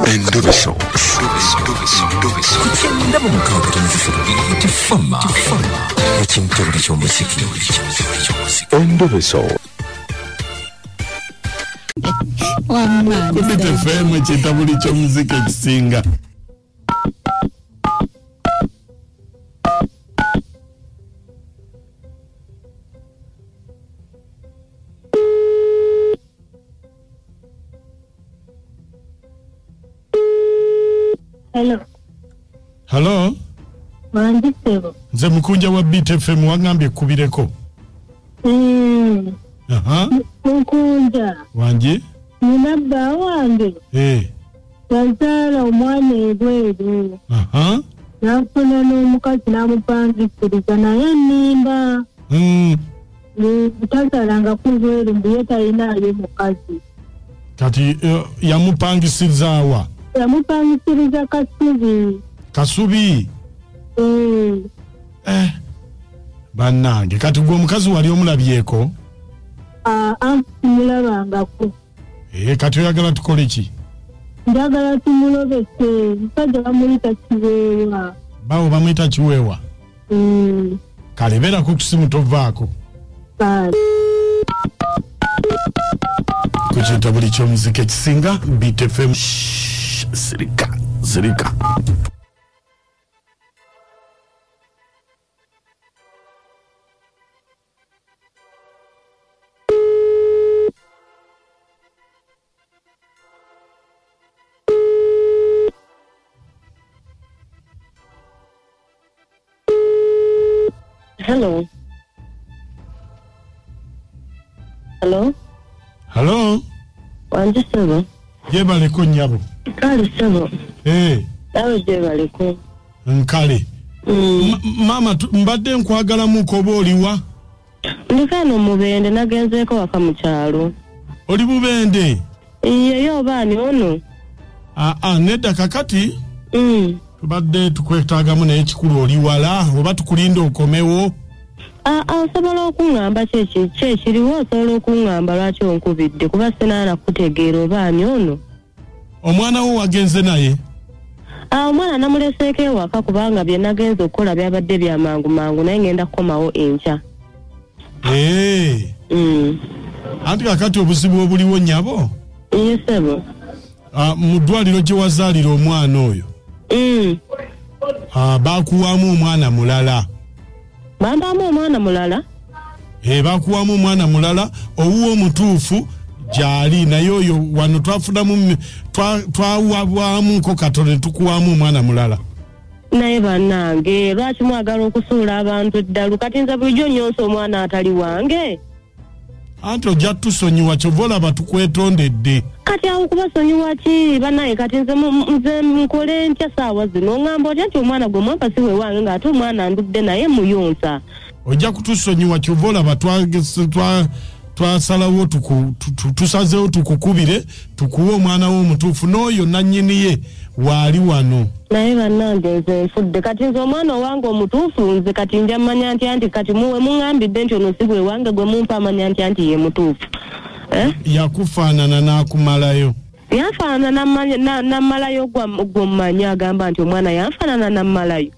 Endobeso. 6.3 ekintabuli ky'omuziki. Endobeso. Kubita FM ekintabuli ky'omuziki ekisinga. Hello. Hello. Wangi ssebo. Nze mukunja wa Beat FM wangambye kubireko. Aha. Mukunja. Wangi? Nina bba wange. Yazaala omwana ebweru. Aha. Nafuna n'omukazi n'amupangisiriza naye nnimba. Tazaalanga ku bweru mbu ye talinaayo mukazi. Kati yamupangisiriza wa? Yamupangisiriza Kasubi. Kasubi? Bannange kati gwe omukazi wali omulabyeko? Mulabangako. Kati oyagala tukole ki? Njagala tumulobese, musajja bamuyita Kiweewa. Bawo bamuyita Kiweewa? Kale beerako ku ssimu tovaako. Kale. Ku kintabuli ky'omuziki ekisinga Beat FM. Sirika, sirika. Hello. Hello. Hello. Wangi ssebo. Gyebaleko nnyabo. Kale ssebo. Nawe gyebaleko. Nkale. Maama mbadde nkwagalamuko oba oliwa? Ndi kano Mubende nagenzeeko waka mu kyalo. Oli Bubende? Yeyo oba ani ono? Nedda kakati. Tubadde tukwetaagamu naye ekikulu oli wala oba tukulinda okomewo? Osobola okuŋŋamba ki ekiriwo, osobola okuŋŋamba lwaki onkubidde kuba sinaana kutegeera oba ani ono. Omwana wo wagenze naye? Omwana namuleseeko ewaka kubanga bye nagenze okukola byabadde bya mangu mangu naye ngenda kukomawo enkya. Anti kakati obuzibu obuliwo nnyabo? Ye ssebo. Mu ddwaliro gye wazaalira omwana oyo. Bakuwaamu omwana mulala. Bampaamu omwana mulala? Bakuwaamu omwana mulala owuwo omutuufu gy'ali naye oyo wano twafunamu twawabwamuko katono ne tukuwaamu omwana mulala. Naye bannange lwaki mwagala okusuula abantu eddalu? Kati nze bulijjo nnyonsa omwana atali wange. Anti ojja tusonyiwa ky'ova olaba tukwetondedde. Kati awo kubasonyiwa ki bannaye? Kati nze nkole ntya ssaawa zino? Ŋŋamba otya nti omwana gwe mwampa si we wange ng'ate omwana ndudde naye muyonsa. Ojja kutusonyiwa ky'ova olaba twasalawo tusazeewo tukukubire tukuwe omwana wo omutuufu n'oyo nannyini ye waali wano. Naye bannange nze nfudde. Kati nze omwana owange omutuufu nze kati nja mmanya ntya nti kati muwe muŋŋambidde nti ono si gwe wange gwe mumpa amanya ntya nti ye mutuufu. Yakufaanana n'akumalayo. Yanfaanana nammalayo gwe mmanyi agamba nti omwana yanfaanana nammalayo.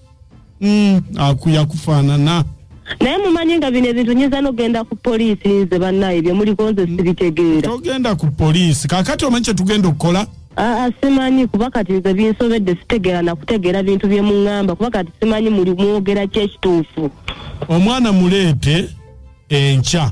Yakufaanana. Naye mumanyi nga bino ebintu nyinza n'okugenda ku poliisi nze bannaye bye muliko nze sibitegeera. Togenda ku poliisi. Kaakati omanyi kye tugenda okukola? Simanyi kuba kati nze binsobedde sitegeera na kutegeera bintu bye muŋŋamba kuba kati simanyi muli mwogera ki ekituufu. Omwana muleete enkya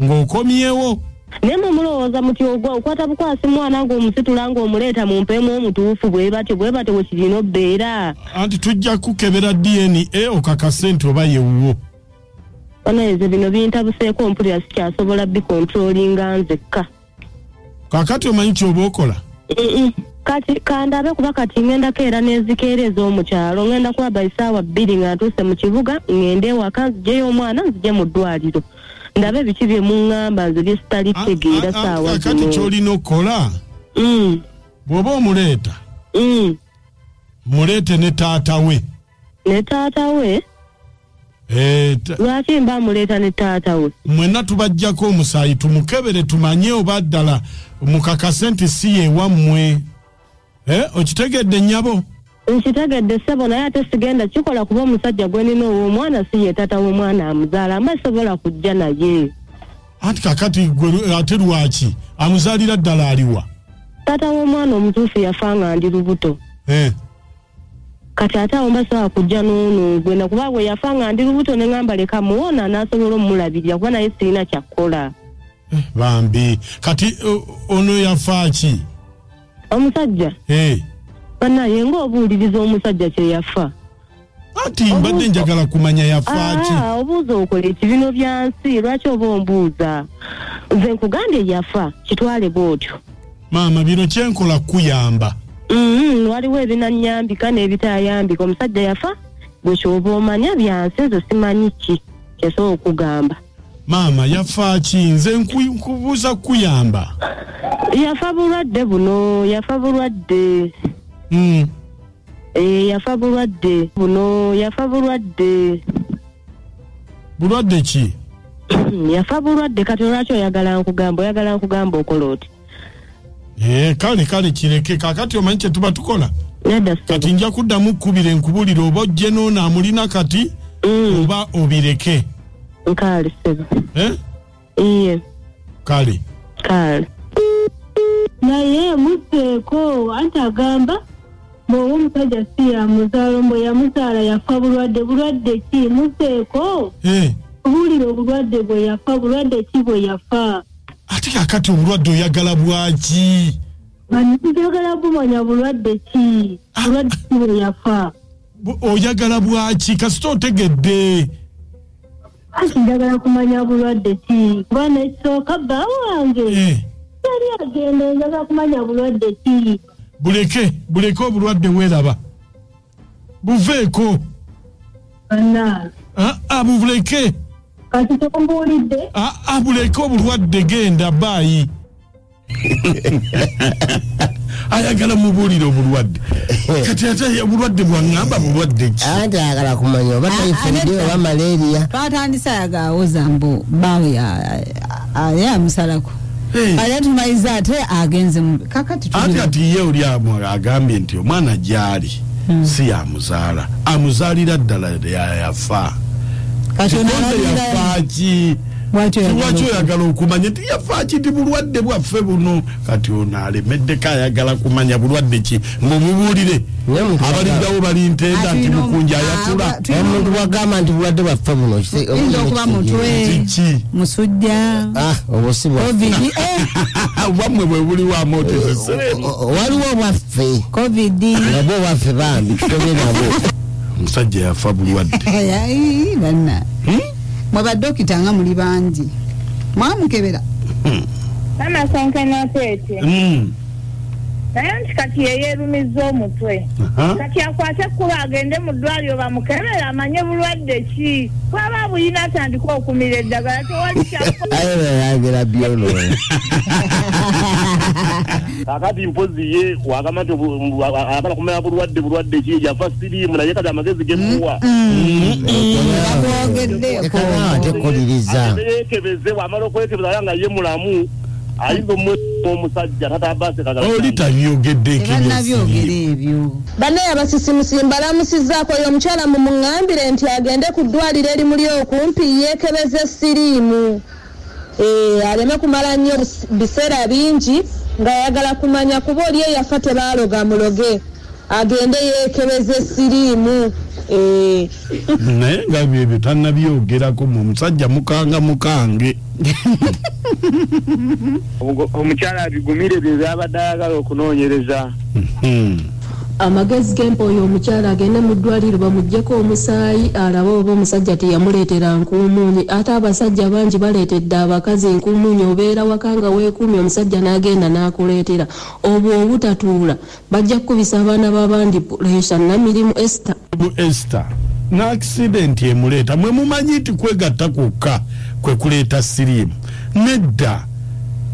ng'okomyewo. Naye mwe mulowooza muti okwata bukwasi mwana ng'omusitula ng'omuleeta mumpeemu omutuufu bwe batyo bwe kirina obbeera. Anti tujja kukebera DNA okakase nti oba ye wuwo. Bannange nze bino bintabuseeko mpulira sikyasobola bikontrolinga nzekka. Kaakati omanyi ky'oba okola? Kati kandabe kuba kati ŋŋendako era n'ezikeera ez'omu kyalo ŋŋenda kuba essaawa 2 nga ntuuse mu kibuga ŋŋende ewaka nziggyeyo omwana nzigye mu ddwaliro. Ndabe biki bye muŋŋamba nze bye sitalitegeera ssaawa zino. Kati ky'olina okukola? Bw'oba omuleeta muleete ne taata we. Ne taata we? Lwaki mba muleeta ne taata we? Mwenna tubajjako omusaayi tumukebere tumanye oba ddala mukakase nti si ye wammwe. Okitegedde nnyabo? Nkitegedde ssebo, naye ate sigenda kikola kuba omusajja gwe nina ow'omwana si ye taata w'omwana amuzaala, mba sobola kujja naye. Anti kakati gwe ate lwaki amuzaalira ddala aliwa? Taata w'omwana omutuufu yafa nga ndi lubuto. Kati ate awo mba sobola kujja n'ono gwe nakuba bwe yafa nga ndi lubuto ne ŋŋamba leka muwona n'asobola omulabirira kuba naye sirina kyakkola. Bambi kati ono yafa ki? Omusajja? Bannaye ng'obuuliriza omusajja kye yafa. Ati mbadde njagala kumanya yafa ki? Obuuza okola ekibino bya nsi, lwaki oba ombuuza? Nze nkugambye yafa, kitwale bw'otyo. Maama bino kyenkola kuyamba. Waliwo ebinannyambika n'ebitayambika. Omusajja yafa, gwe ky'oba omanya bya nsi, nze simanyi ki kyesobola okugamba. Maama yafa ki? Nze nkubuuza kuyamba. Yafa bulwadde buno, yafa bulwadde. Yafa bulwadde buno, yafa bulwadde. Bulwadde ki? Yafa bulwadde. Kati lwaki oyagala nkugamba? Oyagala nkugamba okola oti? Kale kale kireke. Kakati omanyi kye tuba tukola? Kati nja kuddamu kkubira enkubulire oba ojje n'ono amulina kati oba obireke. Kale ssebo. Iye. Kale. Kale. Naye museeko anti agamba bw'oba omusajja si yamuzaala, mbu yamuzaala yafa bulwadde. Bulwadde ki? Museeko buulira obulwadde bwe yafa, bulwadde ki bwe yafa? Ate kakati obulwadde oyagala bwaki? Njagala bumanya bulwadde ki, bulwadde ki bwe yafa. Oyagala bwaki? Kasita otegedde. Anti njagala kumanya bulwadde ki, kuba n'ekisooka bba wange yali agenda, njagala kumanya bulwadde ki. Buleke, buleke obulwadde weeraba. Buveeko. Buleke. Kati tombuulidde? Buleke obulwadde, genda baayi. Ayagala mubuulire obulwadde. Kati ate obulwadde bw'aŋŋamba bulwadde ki? Anti ayagala kumanya oba typhoid oba malaria. Twatandise ayagawoza mbu bbaawe amusalako. Ate tumayiza ate agenze kakati. Ate ati ye oli agambye nti omwana gy'ali si yamuzaala, amuzaalira ddala yafa. Kati yafa ki? Lwaki oyagala okumanya nti yafa ki? Nti bulwadde bwaffe buno. Kati ono alemeddeko ayagala kumanya bulwadde ki, mumubuulire. Abaliddawo bali ntenda nti Mukunja ayatula. Omuntu bw'agamba nti bulwadde bwaffe buno oyinza okuba mutwe, musujja, obwo si bwaffe. Obwammwe bwe buliwo amootezese. Waliwo obwaffe Covid nabwo bwaffe bambi tutobye nabwo. Omusajja yafa bulwadde. Banna mwe badokita nga muli bangi mwamukebera. Mama sonkena tete. Naye nti kati yeeyerumizza omutwe. Kati akwate ekkubo agende mu ddwaliro bamukebere amanye bulwadde ki. Bw'aba abuyina atandike okumira eddagala, tewali kyakola. Ayagala byolo. Kakati mpozi ye wagamba nti ayagala kumanya bulwadde bulwadde ki, yafa siriimu naye kati amagezi gemuwa. Tekoliriza. Yeekebeze, bw'amala okwekebeza nga ye mulamu ayinza omusajja tatabase kagala. Oli tabyogeddeko ebyo. Bannaye abasisimusi mbalamusizzaako. Oyo omukyala mumuŋŋambire nti agende ku ddwaliro erimuli okumpi yeekebeze siriimu. Aleme kumala nnyo biseera bingi ng'ayagala kumanya kuba oli eyafa tebaaloga muloge. Agende yeekebeze siriimu. Naye nga byebyo tannabyogerako mu musajja mukanga mukange. Omukyala abigumire bye byabadde ayagala okunoonyereza. Amagezi gempa oyo omukyala agende mu ddwaliro bamuggyeko omusaayi alabe oba omusajja teyamuleetera nkuumuunyi. Ate abasajja bangi baleetedde abakazi nkuumuunyi, obeera waka nga weekuumye omusajja n'agenda n'akuleetera. Obwo obutatuula bajja kukubisa abaana b'abandi puleesa. Namirimu Esther. Esther n'accident emuleeta. Mwe mumanyi nti kwegatta kwokka kwe kuleeta siriimu. Nedda,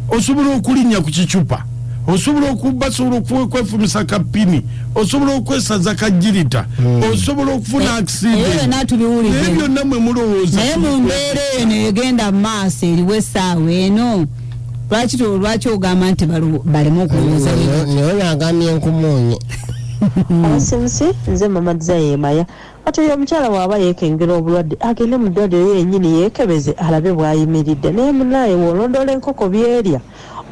osobola okulinnya ku kicupa, osobola okubasobola okwefumisa kapini, osobola okwesaza kajirita, osobola okufuna accident. Naye byonna mwe mulowooza. Naye mu mbeera eno egenda mu maaso eriwo essaawa eno Lwaki ogamba nti baleme okulowooza? Naye nagambye nkumuunye. Abasemusi, nze Mama Desire Maya. Kati oyo omukyala bw'aba yeekengera obulwadde, agende mu ddwaliro yennyini yeekebeze alabe bw'ayimiridde. Naye munaaye, bw'olondoola enkoko byerya,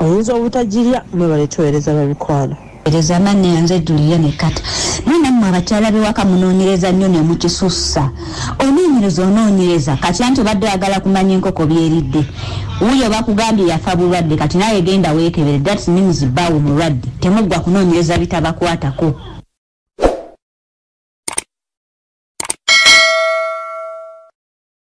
oyinza obutagirya. Mwebale tuweereza, bamikwano. Ereza manne, nze Juliya ne kata naye nammwe abakyala bewaka munoonyereza nnyo ne mukisussa. Onoonyereza kati anti obadde oyagala kumanya enkoko byeridde. Wuuyo bakugambye yafa bulwadde, kati naye genda weekebere. That means bbaawo mulwadde. Temuggwa kunoonyereza bitabakwatako.